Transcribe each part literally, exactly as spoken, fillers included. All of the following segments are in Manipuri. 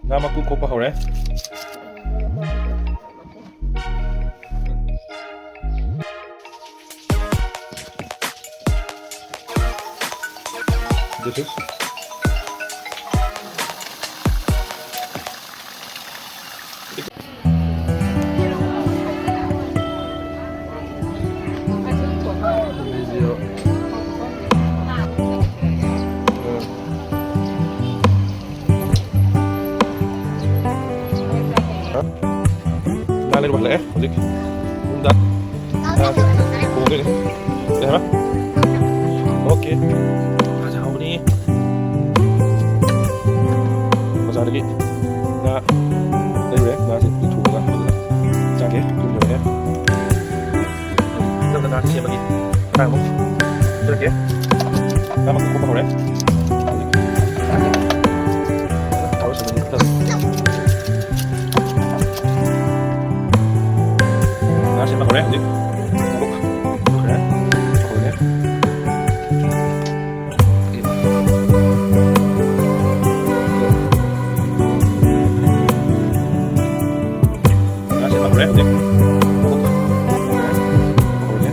ꯉꯥ ꯃꯀꯨ ꯈꯣꯛꯄ ꯍꯧꯔꯦ꯫ ꯑꯗꯨꯁꯨ꯫ ꯉꯥ ꯂꯩꯔꯨꯕ ꯍꯜꯂꯛꯑꯦ ꯍꯧꯖꯤꯛ ꯌꯨꯝꯗ꯫ ꯉꯥꯁꯦ ꯊꯣꯡꯗꯣꯏꯅꯦ꯫ ꯀꯩ ꯍꯥꯏꯕ? ꯑꯣꯀꯦ꯫ ꯉꯥꯁꯦ ꯍꯥꯎꯕꯅꯤ꯫ ꯕꯖꯥꯔꯗꯒꯤ ꯉꯥ ꯂꯩꯔꯨꯔꯦ꯫ ꯉꯥꯁꯦ ꯊꯣꯡꯉꯒ ꯐꯖꯅ ꯆꯥꯒꯦ꯫ ꯌꯨꯝ ꯌꯧꯔꯦ꯫ ꯈꯨꯗꯛꯇ ꯉꯥ ꯁꯦꯝꯕꯒꯤ ꯃꯇꯥꯡ ꯑꯃꯨꯛ ꯍꯥꯏꯖꯔꯛꯀꯦ꯫ ꯉꯥ ꯃꯀꯨ ꯈꯣꯛꯄ ꯍꯧꯔꯦ꯫ ꯉꯥ ꯁꯦꯝꯕ ꯍꯧꯔꯦ ꯍꯧꯖꯤꯛ꯫ ꯃꯀꯨ ꯈꯣꯛꯈ꯭ꯔꯦ꯫ ꯍꯧꯔꯦ꯫ ꯉꯥꯁꯦ ꯍꯧꯔꯦ ꯍꯧꯖꯤꯛ꯫ ꯍꯧꯔꯦ꯫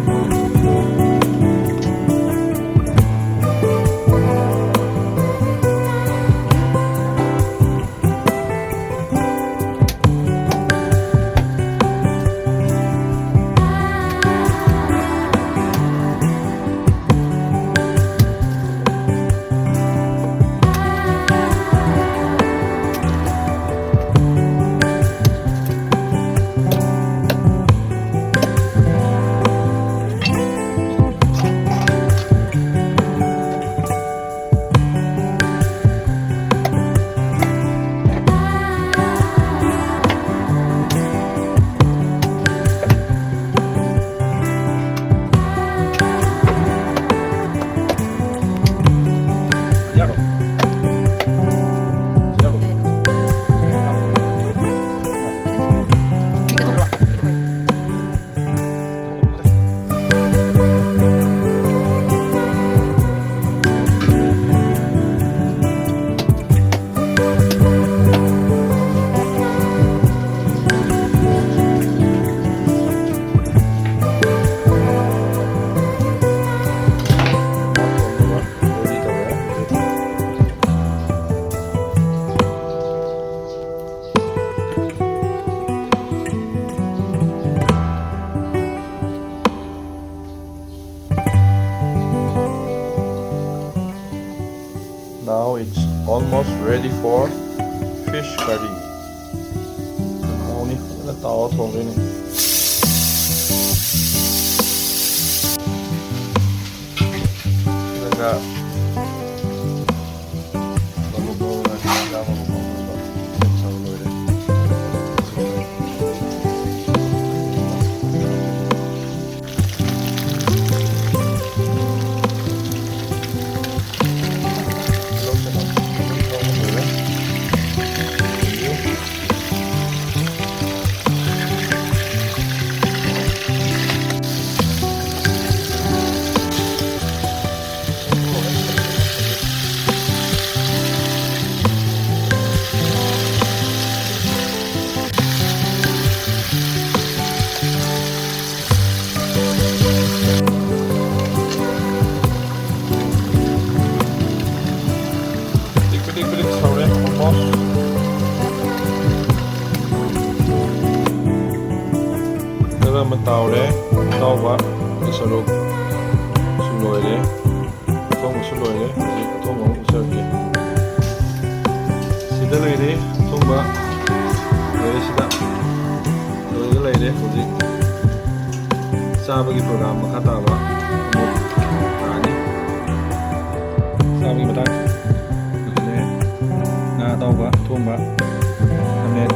Almost ready for fish curry. ꯊꯥꯎꯅꯤ ꯐꯖꯅ ꯇꯥꯎꯔ ꯊꯣꯡꯗꯣꯏꯅꯤ꯫ ꯑꯗꯨꯒ ꯃꯔꯨ ꯃꯔꯨ ꯉꯥꯛꯇ ꯃꯔꯨ ꯃꯔꯨ ꯃꯔꯨ ꯂꯣꯏꯔꯦ꯫ ꯄꯤꯗꯤꯛ ꯄꯤꯗꯤꯛ ꯁꯧꯔꯦ, almost꯫ ꯈꯔ ꯑꯃ ꯇꯥꯎꯔꯦ, ꯑꯇꯥꯎꯕ ꯁꯔꯨꯛ ꯁꯨ ꯂꯣꯏꯔꯦ꯫ ꯑꯊꯣꯡꯕꯁꯨ ꯂꯣꯏꯔꯦ꯫ ꯍꯧꯖꯤꯛ ꯑꯊꯣꯡꯕ ꯑꯃꯨꯛ ꯎꯠꯆꯔꯛꯀꯦ꯫ ꯁꯤꯗ ꯂꯩꯔꯦ ꯑꯊꯣꯡꯕ꯫ ꯂꯩꯔꯦ ꯁꯤꯗ꯫ ꯂꯣꯏꯔꯒ ꯂꯩꯔꯦ꯫ ꯍꯧꯖꯤꯛ ꯆꯥꯕꯒꯤ program ꯃꯈꯥ ꯇꯥꯕ ꯑꯃꯨꯛ ꯂꯥꯛꯑꯅꯤ꯫ ꯆꯥꯕꯒꯤ ꯃꯇꯥꯡ꯫ ꯑꯗꯨꯅꯦ ꯉꯥ ꯑꯇꯥꯎꯕ, ꯑꯊꯣꯡꯕ, ꯑꯃꯦꯠ꯫